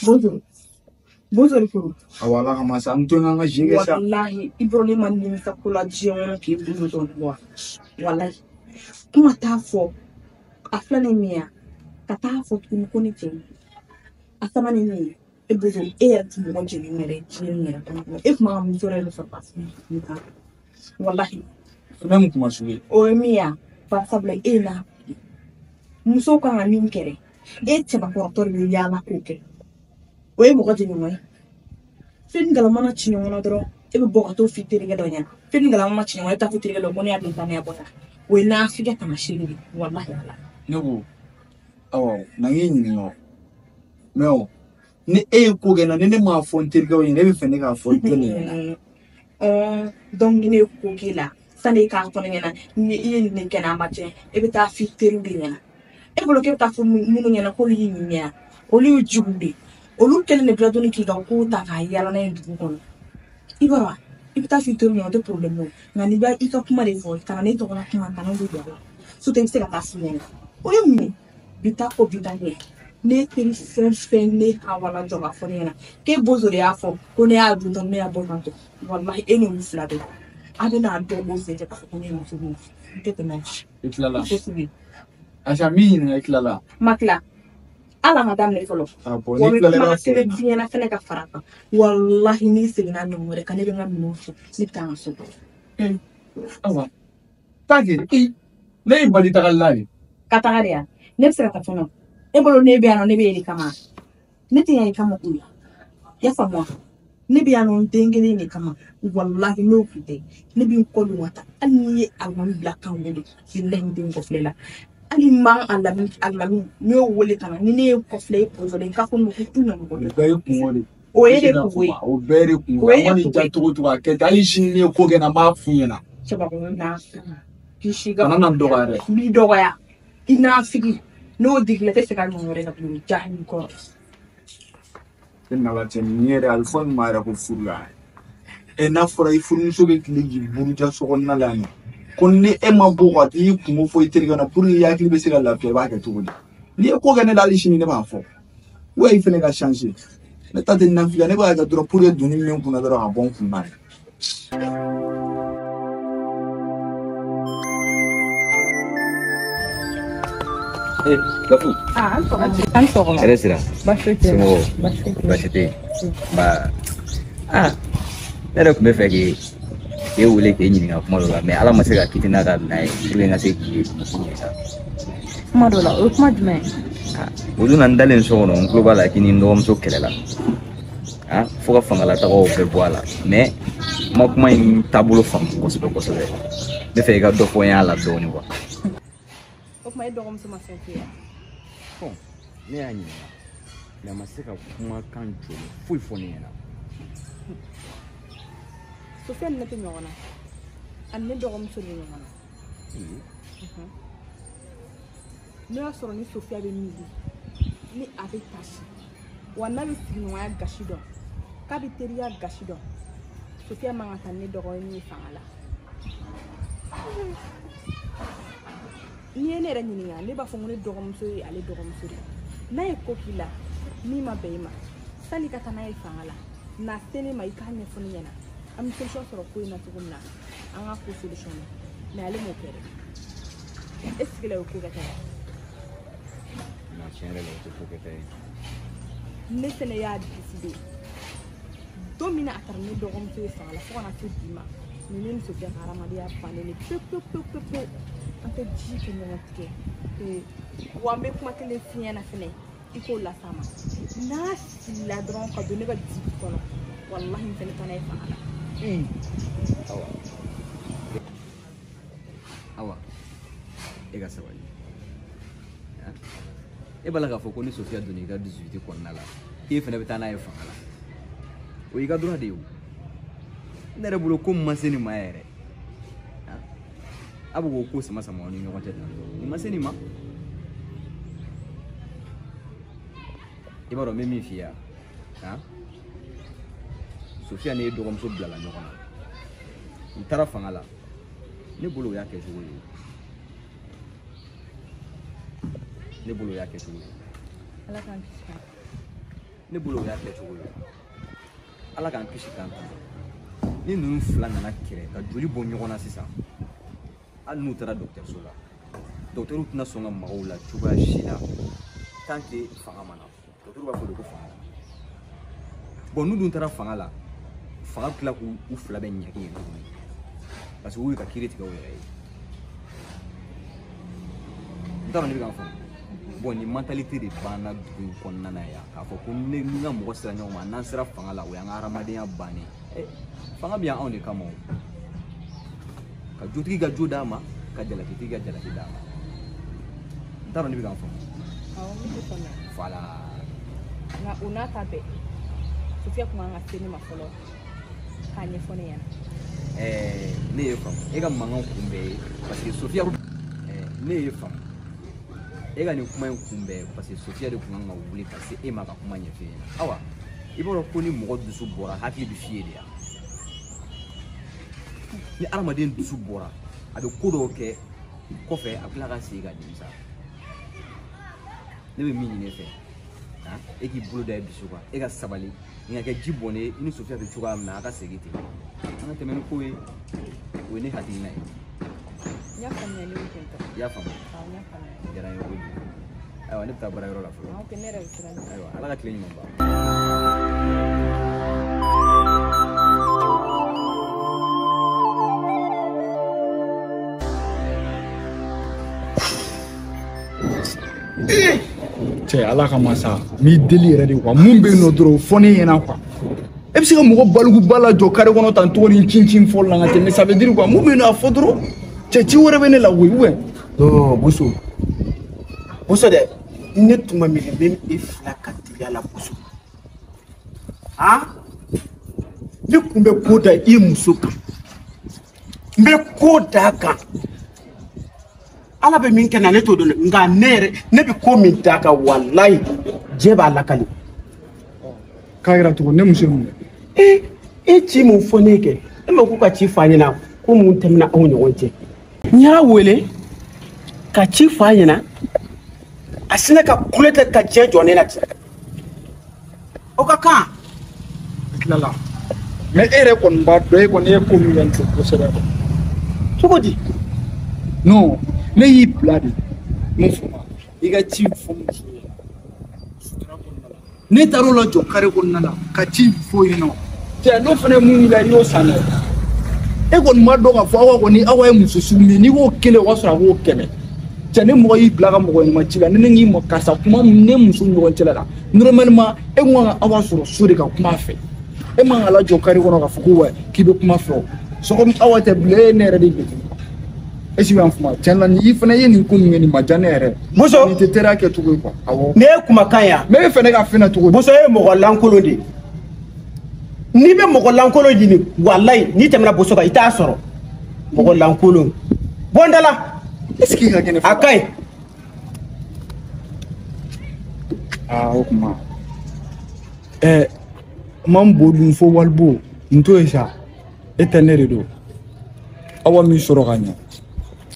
Bozo. Bozo furu. Awa ala kama sa an to n ka jeu kɛ sa. Walahi i bɔra ne ma nimisa ko la diɲɛ kɔnɔ k'i bozo dɔn wa. Walahi. Kuma t'a fɔ a filɛ nin min ye ka taa fɔ tuguni ko ne cɛ a sama ni min ye e bozo e yɛrɛ ti mɔgɔ jɛni yɛrɛ diɲɛ in yɛrɛ kɔnɔ e kun man ka muso yɛrɛ de sɔrɔ ka furu walahi. Ne mun kuma sugu ye? O ye min ye bari sabula e na musow kan ka min kɛ dɛ e cɛbakɔrɔtɔ de bɛ yaala k'o kɛ o ye mɔgɔ jɛɲɔgɔn ye fɛn ni galama mana ci ɲɔgɔn na dɔrɔn e bɛ bɔ ka t'o f'i terikɛ dɔ ɲɛna fɛn ni galama ma ci ɲɔgɔn na e bɛ taa f'i terikɛ dɔ ko ne y'a don tan ne y'a bɔ tan o ye nafigiya taamasiyɛn de ye walahi ala. Ne ko awɔ na n k'i ɲininka o mɛ o ni e ye ko kɛ n na ni ne m'a fɔ n terikɛw ɲɛna e bɛ fɛ ne k'a fɔ jɔn de ɲɛna? Donc ni ne ye ko k'e la sani e k'a fɔ ne ɲɛna ni i ye nin kɛ n'a ma tiɲɛ e bɛ taa f'i teriw de ɲɛna e bolo k'e bɛ taa fɔ minnu ɲɛna k'olu y'i ɲininka olu ye jugu de ye olu kɛlen de bila dɔɔni k'i ka ko ta k'a yala n'a ye dugu kɔnɔ i b'a dɔn i bɛ taa f'i teriw ɲɛna o tɛ problème ye nka n'i b'a i ka kuma de fɔ kana ne tɔgɔ la kuma kana don a la surtout i bɛ se ka taa f'u ɲɛna o ye mun ye bi taa ko bi taa kɛ ne teri fɛn fɛn ne hawala jɔ k'a fɔ ne ɲɛna k'e bozo de y'a fɔ ko ne y'a dun tan ne y'a bɔ tan tɔ walahi e n'olu fila bɛɛ a bɛna dɔn o sen fɛ k'a fɔ ko ne ye muso min ye n tɛ tɛmɛ. I tilala? I tɛ sigi. Acha min ɲininka i tilala? Ma tila. Ala ma daminɛ fɔlɔ. Ah bon, wa n'i tilala i kuma b'a fɔ. kelen f'i ɲɛna fɛnɛ ka fara kan walahi n'i seginna ɲɔgɔn wɛrɛ kan ne bɛ n ka minɛnw sɔrɔ ne bɛ taa n ka so. Awa taa kɛ ne ye bali tagali la de. Ka taga de yan ne bɛ se ka taa fɔlɔ e bolo ne bɛ yan nɔ ne bɛ yen de kama ne tɛ yan i kama koyi i y'a faamu wa ne bɛ yan nɔ n den kelen de kama walahi n'o tun tɛ ne bɛ n kɔ don ka taa hali n'i ye alimami bila kan wele bilahi n den kɔfilɛ la hali n man alimami alimami n'i y'o wele ka na ni ne ye kɔfilɛ e posɔlen k'a fɔ n ma ko tu nana O bɛɛ ye kungo de ye. O ye de kungo ye. O bɛɛ de kungo O ye. ye A mana de i kungo diya ye. cogo o cogo a kɛ ten hali sini ne ye ko kɛ n na n b'a f'u ɲɛna. Cɛbakɔrɔ n'a k'i si ka Kana na n dɔgɔya dɛ. N b'i dɔgɔya i nafigi n'o digila i tɛ se ka ɲɔgɔn wɛrɛ ka tuguni jahili kɔrɔ. E n'Ala cɛ nin yɛrɛ a bɛ fɔ nin ma yɛrɛ ko furu la. Ɛ n'a fɔra i furumuso bɛ tile k'i buruja sokɔnɔna la yan nɔ ko ni e ma bɔ ka t'i kungo fɔ i terikɛ ɲɛna pour que i hakili bɛ se ka lafiya i b'a kɛ cogo di? N'i ye ko kɛ ne la hali sini ne b'a fɔ. Wa i fɛnɛ ka changer. Ne ta tɛ nafigiya ne b'a kɛ dɔrɔn pour que doni min bɛ n kunna dɔrɔn ka bɔ n kun na. Gafu. Ah, an sɔgɔma. An sɔgɔma. Hɛrɛ sira. Baasi tɛ. Somɔgɔw. Baasi tɛ. Baasi tɛ yen. Nba. Ah, ne yɛrɛ tun bɛ fɛ k'e wele k'e ɲininka kuma dɔ la mais Ala ma se ka kiti n'a ka na ye pour que n ka se k'i ɲininka. Kuma dɔ la, o ye kuma jumɛn ye? O don na n dalen so kɔnɔ n tulo b'a la k'i ni n dɔgɔmuso kɛlɛla. Ah, fo ka fangalatagaw bɛɛ bɔ a la mais n ma kuma in taabolo faamu kosɛbɛ kosɛbɛ. N bɛ fɛ i ka dɔ fɔ n ye a la dɔɔnin quoi. O tuma e dɔgɔmuso ma fɛn f'i ye? Bon, ne y'a ɲininka mais a ma se ka kumakan jɔlen foyi fɔ ne ɲɛna. Sofiya ni ne tɛ ɲɔgɔn na ani ne dɔgɔmuso de ɲɔgɔn na. N'o y'a sɔrɔ ni Sofiya bɛ miiri ni a bɛ tasi wa n'a bɛ sigiɲɔgɔnya gasi dɔn k'a bɛ teriya gasi dɔn Sofiya man ka taa ne dɔgɔnin ye fanga la. N'i ye ne yɛrɛ ɲininka ne b'a fɔ ko ne dɔgɔmuso ye ale dɔgɔmuso de ye n'a ye ko k'i la min ma bɛn i ma sanni i ka taa n'a ye fanga la na se ne ma i k'a ɲɛfɔ ne ɲɛna an bɛ solution sɔrɔ ko in na cogo min na an ka ko solution na mais ale m'o kɛ dɛ e sigila o ye ko kɛta ye. Non, tiɲɛ yɛrɛ la o tɛ ko kɛta ye. Ne fɛnɛ y'a décider don min na a taara ne dɔgɔmuso ye fanga la fo ka na se bi ma nin ne ni Sofiya ka hadamadenya bannen de pewu pewu pewu pewu pewu an tɛ ji kɛ ɲɔgɔn tigɛ wa n bɛ kuma kelen f'i ɲɛna fɛnɛ i k'o las'a ma n'a filila dɔrɔn ka don ne ka dibi kɔnɔ walahi n fɛnɛ taa n'a ye fanga la. Awa awa e ka sabali e b'a la k'a fɔ ko ni Sofiya donna i ka 18 kɔnɔna la k'e fɛnɛ bɛ taa n'a ye fanga la o y'i ka droit de ye o ne yɛrɛ bolo ko ma se nin ma yɛrɛ a bɛ k'o ko sama sama aw ni ɲɔgɔn cɛ tan nin ma se nin ma i b'a dɔn n bɛ min f'i ye han Sofiya n'e dɔgɔmuso bilala ɲɔgɔn na u taara fanga la ne bolo o y'a kɛcogo ye ne bolo o y'a kɛcogo ye. Ala k'an kisi k'an. Ne bolo o y'a kɛcogo ye. Ala k'an kisi k'an tanga. Ni ninnu fila nana kɛlɛ ka joli bɔ ɲɔgɔn na sisan, hali n'u taara dɔgɔtɔrɔso la, dɔgɔtɔrɔw tɛna sɔn ka maga u la cogoya si la tant que fanga ma na. Dɔgɔtɔrɔw b'a fɔ de ko fanga la. Bon, n'u dun taara fanga la, fanga bɛ tila k'u fila bɛɛ ɲagin yen tuguni, parce que u y'u ka kiiri tigɛ u yɛrɛ ye. N t'a dɔn ne bɛ k'an faamu. Bon, nin mentalité de banna dugu in kɔnɔna na yan, k'a fɔ ko ne ni n ka mɔgɔ sera ɲɔgɔn ma, n'an sera fanga la, o y'an ka hadamadenya bannen ye. Fanga bɛ yan anw de kama o. Ka jotigi ka jo d'a ma, ka jalakitigi ka jalaki d'a ma. N t'a dɔn ne bɛ k'an faamu. Awɔ, n bɛ faamuya. Voilà. Nka o n'a ta bɛɛ, Sofiya kun kan ka se ne ma fɔlɔ k'a ɲɛfɔ ne ɲɛna. Ne ye faamu. E ka mankan kun bɛɛ ye parce que Sofiya ne ye faamu. E ka nin kuma in kun bɛɛ parce que Sofiya de kun kan ka wuli ka se e ma ka kuma ɲɛf'e ɲɛna. Awa, i b'a dɔn ko ni mɔgɔ dusu bɔra, hakili bɛ f'i ye de yan. Ni hadamaden dusu bɔra, a bɛ ko dɔw kɛ kɔfɛ, a bɛ tila ka segin ka nimisa. Ne bɛ min ɲini e fɛ, e k'i bolo da i dusu kan, e ka sabali, nin ka kɛ ji bɔnnen ye i ni Sofiya bɛ cogoya min na, a ka segin ten. An ka tɛmɛ ni ko ye, o ye ne hakilina ye. N y'a faamuya ne bɛ ten tɔ. I y'a faamu? Awɔ, n y'a faamuya. A diyara n ye kojugu. Ayiwa, ne bɛ taa baarayɔrɔ la fɔlɔ. Ok, ne yɛrɛ bɛ siran. Ayiwa, Ala ka tile ɲuman ban. Cɛ, Ala kama sa, n b'i deli yɛrɛ de quoi, mun bɛ yen nɔ dɔrɔn fɔ ne ɲɛna quoi. E bɛ se ka mɔgɔ balikuba lajɔ kare kɔnɔ tan cogo di cincin fɔli la ka tɛmɛ, ça veut dire quoi, mun bɛ yen nɔ a fɔ dɔrɔn. Cɛ, ci wɛrɛ bɛ ne la koyi ou bien? Non, Boso. Boso dɛ, ne tun ma miiri bɛ e fila ka teliya la Boso. Han? Ne kun bɛ ko da i muso kan. N bɛ ko d'a kan. Ala bɛ min kɛ na ne t'o dɔn dɛ, nka ne yɛrɛ ne bɛ ko min d'a kan walayi diɲɛ b'a lakali. K'a yira tugun, ne muso ye mun kɛ? E ci mun fɔ ne kɛ? E ma ko ka ci f'a ɲɛna ko mun tɛmɛna anw ɲɔgɔn cɛ. N y'a wele ka ci f'a ɲɛna, a sinna ka kule tɛ ka diɲɛ jɔ ne la ten. O ka kan. I tilala. Mais e yɛrɛ kɔni b'a dɔn, e kɔni ye ko min kɛ n tɛ kosɛbɛ. Cogo di? Non, ne y'i bila de. Mun fɔ ma? I ka ci fɔ muso ye. Sutura kɔnɔna la. Ne taar'o la jɔ kare kɔnɔna la ka ci fɔ yen nɔ. Cɛ, n'o fana ye mun y'i la, i y'o san dɛ. E kɔni m'a dɔn k'a fɔ aw kɔni aw ye muso sugu min ye, n'i k'o kelen o b'a sɔrɔ a b'o kɛlɛ. Cɛ, ni mɔgɔ y'i bila ka mɔgɔ ɲuman ci la, ni ne k'i ma karisa kuma ne muso ɲɔgɔn cɛla la, normalement e kun kan ka aw sɔrɔ so de ka kuma a fɛ. E man ka lajɔ kare kɔnɔ k'a fɔ ko wa k'i bɛ kuma fɛ o. Sɔgɔma aw tɛ bilen, e ye ne yɛrɛ de degun. Est ce que i b'a faamu? Tiɲɛ na nin fana ye nin ko min kɛ nin ma diya ne yɛrɛ. Boso. Nin tɛ teriya kɛcogo ye quoi. Awɔ. Ne ye kumakan ye. Mais e fɛ ne ka fɛn na cogo di? Boso e ye mɔgɔ lankolon de ye. N'i bɛ mɔgɔ lankolon ɲini, walayi n'i tɛmɛna Boso kan i t'a sɔrɔ. Mɔgɔ lankolon. Bɔ n da la. Est ce que i ka kɛnɛ fɔlɔ? A ka ɲi. Aa, o kuma. Man bo dun fo walibo, n t'o ye sa. E tɛ ne de don. Awa min sɔrɔ ka ɲɛ.